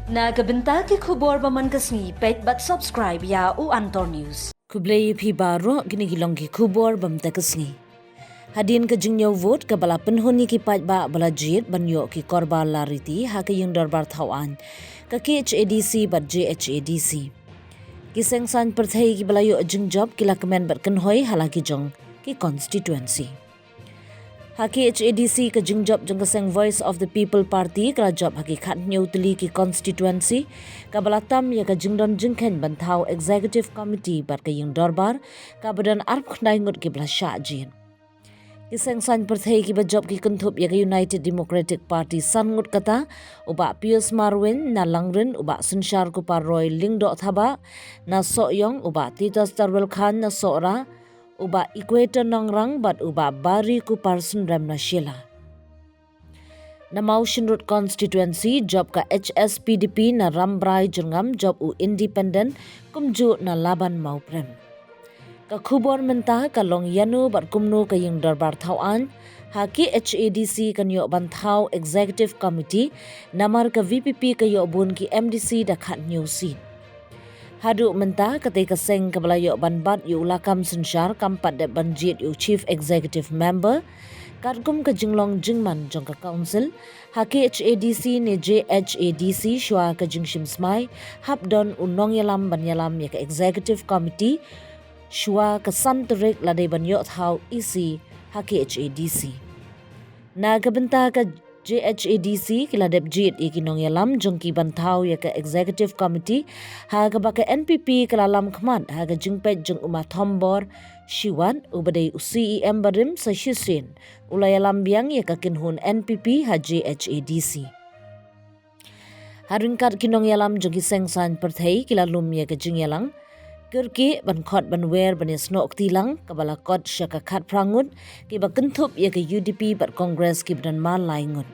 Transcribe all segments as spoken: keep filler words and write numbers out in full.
Na ka bynta ki khubor ba man ka sngi, peit bad subscribe ïa u Antor News. Khublei ïa phi baroh, kine ki long ki khubor ba mynta ka sngi. Hadien ka jingñiew vote kaba la pynhun ïa ki paidbah ba la jied ban ïoh ki korbar la riti ha ka ïing dorbar thaw aiñ ka K H A D C bad J H A D C. Ki seng saiñ pyrthei kiba la ïoh jingjop ki la kmen bad kynhoi ha la ki jong ki constituency. Ha K H A D C ka jingjop jong ka seng Voice of the People Party ka la jop ha ki khathynñiew tylli ki constituency, kaba la tam ïa ka jingdon jingkheiñ ban thaw Executive Committee bad ka ïing dorbar, kaba don arphew khyndai ngut kiba la shah jied. Ki seng saiñ pyrthei kiba jop ki kynthup ïa ka United Democratic Party san ngut kata, u Bah Pius Marwein na Langrin, u Bah Synshar Kupar Roy Lyngdoh Thabah na Sohiong, u Bah Titus Tarwel Chyne na Sohra, u Bah Equator Nongrang bad u Bah Barikupar Synrem na Shella. Na Mawshynrut constituency jop ka H S P D P na Rambrai Jyrngam jop u independent kumjuh na Laban Mawprem. Ka khubor mynta ka long ïano bad kumno ka ïing dorbar thaw aiñ ha K H A D C kan ïoh ban thaw Executive Committee, namar ka V P P ka ïoh bun ki M D C da khathynñiew seat. Haduh mynta katei ka seng kaba la ïoh ban bat ïa u lakam synshar kam pat dep ban jied ïa u Chief Executive Member, katkum ka jinglong jingman jong ka Council, ha K H A D C ne J H A D C shuwa ka jingshim smai hap don u nongïalam ban ïalam ïa ka Executive Committee shuwa ka san tarik lada ban ïoh thaw E C ha K H A D C. Na ka bynta ka J H A D C ki la dep jied ïa ki nongïalam jong ki ban thaw ïa ka Executive Committee, ha kaba ka N P P ka la lam khmat ha ka jingpeit jong u Ma Thombor Shiwat, uba dei u C E M barim sa shisien u la ïalam biang ïa ka kynhun N P P ha J H A D C. Ha ryngkat ki nongïalam jong ki seng saiñ pyrthei ki la lum ïa ka jingïalang kyrkieh ban khot ban wer ban ïasnoh kti lang kaba la kot sha ka khatphra ngut kiba kynthup ïa ka U D P bad Congress kiba don mar lai ngut.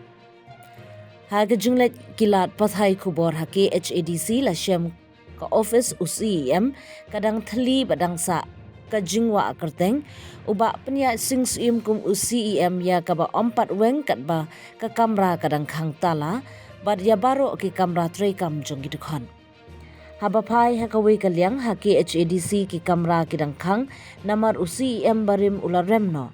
Ha ka jingleit ki lad pathai khubor ha K H A D C la shem ka office u C E M ka dang thylli ba dang sah ka jingwah kyrteng, u Bah Pynïaid Sing Syiem kum u C E M ïa kaba ym pat weng katba ka kamra ka dang khang tala bad ïa baroh ki kamra treikam jong ki dkhot. Haba phai ha kawei ka liang ha K H A D C ki kamra ki dang khang namar u C E M barim u la rem noh.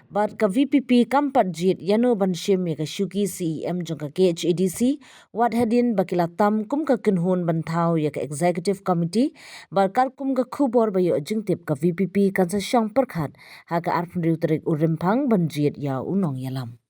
Bad ka V P P kam pat jied ïano ban shim ïa ka shuki C E M jong ka K H A D C, wat hadien ba ki la tam kum ka kynhun ban thaw ïa ka Executive Committee, bad katkum ka khubor ba ïoh jingtip ka V P P kan sa shong pyrkhat ha ka arphew hynriew tarik u Rymphang ban jied ïa u nongïalam.